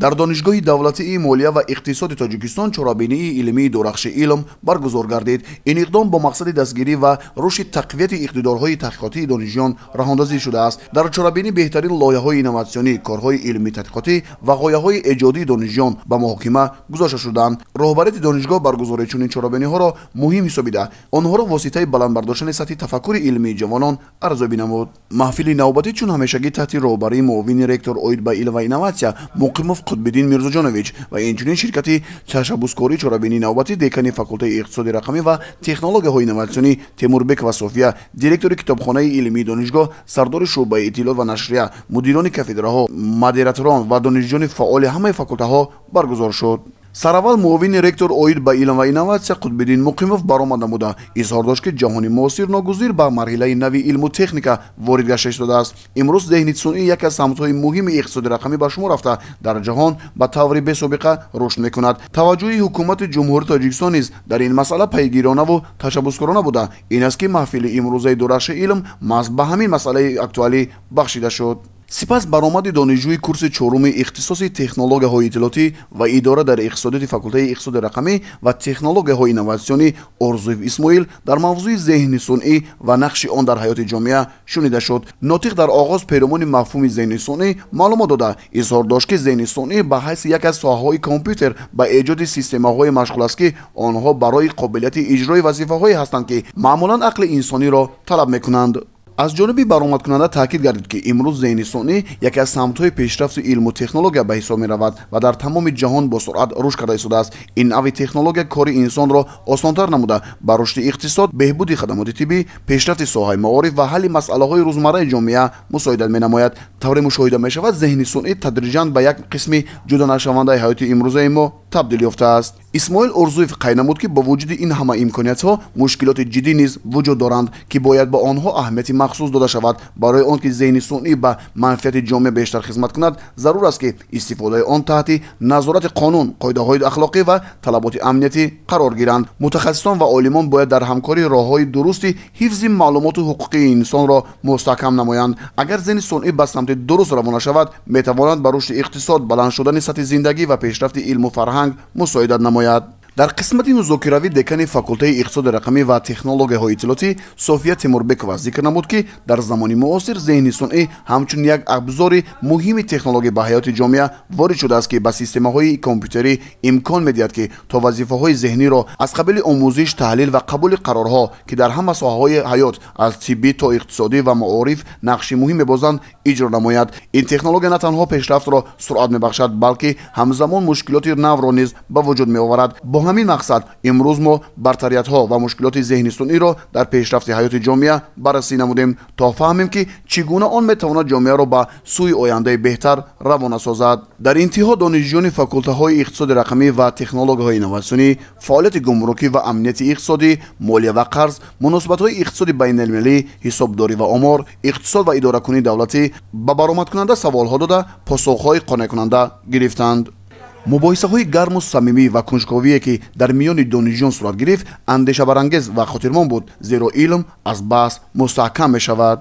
Дар Донишгоҳи давлатии молия ва иқтисоди Тоҷикистон чорабинии илмии «Дурахши илм» баргузор гардид. Ин иқдом бо мақсади дастгирӣ ва рушди тақвияти иқтидорҳои таҳқиқотии донишҷӯён роҳандозӣ шудааст. Дар чорабинӣ беҳтарин лоиҳаҳои инноватсионӣ, корҳои илмӣ тадқиқотӣ ва ғояҳои эҷодии донишҷӯён ба муҳокима гузошта шуданд. Роҳбарияти донишгоҳ баргузории чунин чорабиниҳоро муҳим ҳисобида, онҳоро воситаи баланд бардоштани сатҳи тафаккури илмии ҷавонон арзёбӣ намуд. Маҳфили навбатӣ чун ҳамешагӣ таҳти роҳбарии муовини ректор оид ба илм ва инноватсия Муқимов Қутбиддин Мирзоҷонович ва инчунин ширкати ташаббускории чорабинии навбатӣ, декани факултаи иқтисоди рақамӣ ва технологияҳои инноватсионӣ Темурбекова София, директори китобхонаи илмии донишгоҳ, сардори шӯъбаи иттилоот ва нашрия, мудирони кафедраҳо, модераторон ва донишҷӯёни фаъоли ҳамаи факултаҳо баргузор шуд. Сараввал муовини ректор оид ба илм ва инноватсия Қутбиддин Муқимов баромад намуда, изҳор дошт, ки ҷаҳони муосир ногузир ба марҳилаи нави илму техника ворид гашта истодааст. Имрӯз зеҳни сунъӣ яке аз самтҳои муҳими иқтисоди рақамӣ ба шумор рафта, дар ҷаҳон ба таври бесобиқа рушд мекунад. Таваҷҷӯҳи ҳукумати Ҷумҳурии Тоҷикистон низ дар ин масъала пайгиронаву ташаббускорона буда, ин аст, ки маҳфили имрӯзаи «Дурахши илм» маҳз ба ҳамин масъалаи актуалӣ бахшида шуд. Сипас баромади донишҷӯи курси чоруми ихтисоси технологияҳои иттилоотӣ ва идора дар иқтисодиёти факултаи иқтисоди рақамӣ ва технологияҳои инноватсионӣ Орзуев Исмоил дар мавзӯи зеҳни сунъӣ ва нақши он дар ҳаёти ҷомеа шунида шуд. Нотиқ дар оғоз перомони мафҳуми зеҳни сунъӣ маълумот дода, изҳор дошт, ки зеҳни сунъӣ ба ҳайси як аз соҳаҳои компютер ба эҷоди системаҳое машғул аст, ки онҳо барои қобилияти иҷрои вазифаҳое ҳастанд, ки маъмулан ақли инсониро талаб мекунанд. Аз ҷониби баромадкунанда таъкид гардид, ки имрӯз зеҳни сунъӣ яке аз самтҳои пешрафти илму технология ба ҳисоб меравад ва дар тамоми ҷаҳон бо суръат рушд карда истодааст. Ин нави технология кори инсонро осонтар намуда, ба рушди иқтисод, беҳбуди хадамоти тиббӣ, пешрафти соҳаи маориф ва ҳалли масъалаҳои рӯзмарраи ҷомеа мусоидат менамояд. Тавре мушоҳида мешавад, зеҳни сунъӣ тадриҷан ба як қисми ҷудонашавандаи ҳаёти имрӯзаи мо табдил ёфтааст. Исмоил Орзуев қайд намуд, ки бо вуҷуди ин ҳама имкониятҳо мушкилоти ҷиддӣ низ вуҷуд доранд, ки бояд ба онҳо аҳамияти махсус дода шавад. Барои он ки зеҳни сунъӣ ба манфиати ҷомеа бештар хизмат кунад, зарур аст, ки истифодаи он таҳти назорати қонун, қоидаҳои ахлоқӣ ва талаботи амниятӣ қарор гиранд. Мутахассисон ва олимон бояд дар ҳамкорӣ роҳҳои дурусти ҳифзи маълумоту ҳуқуқии инсонро мустаҳкам намоянд. Агар зеҳни сунъӣ ба самти дуруст равона шавад, метавонад ба рушди иқтисод, баланд шудани сатҳи зиндагӣ ва пешрафти илму фарҳанг мусоидат намояд. Дар қисмати музокиравӣ декани факултаи иқтисоди рақамӣ ва технологияҳои иттилоотӣ София Темурбекова зикр намуд, ки дар замони муосир зеҳни сунъӣ ҳамчун як абзори муҳими технология ба ҳаёти ҷомеа ворид шудааст, ки ба системаҳои компютерӣ имкон медиҳад, ки то вазифаҳои зеҳниро аз қабили омӯзиш, таҳлил ва қабули қарорҳо, ки дар ҳама соҳаҳои ҳаёт аз тиббӣ то иқтисодӣ ва маориф нақши муҳим мебозанд, иҷро намояд. Ин технология на танҳо пешрафтро суръат мебахшад, балки ҳамзамон мушкилоти навро низ ба вуҷуд меоварад. Бо ҳамин мақсад имрӯз мо бартариятҳо ва мушкилоти зеҳни сунъиро дар пешрафти ҳаёти ҷомеа баррасӣ намудем, то фаҳмем, ки чӣ гуна он метавонад ҷомеаро ба сӯи ояндаи беҳтар равона созад. Дар интиҳо донишҷӯёни факултаҳои иқтисоди рақамӣ ва технологияҳои инноватсионӣ, фаъолияти гумрукӣ ва амнияти иқтисодӣ, молия ва қарз, муносибатҳои иқтисоди байналмилалӣ, ҳисобдорӣ ва омор, иқтисод ва идоракунии давлатӣ ба баромадкунанда саволҳо дода, посухҳои қонеъкунанда гирифтанд. Мубоҳисаҳои гарму самимӣ ва кунҷковие, ки дар миёни донишҷӯён сурат гирифт, андешабарангез ва хотирмон буд, зеро илм аз баҳс мустаҳкам мешавад.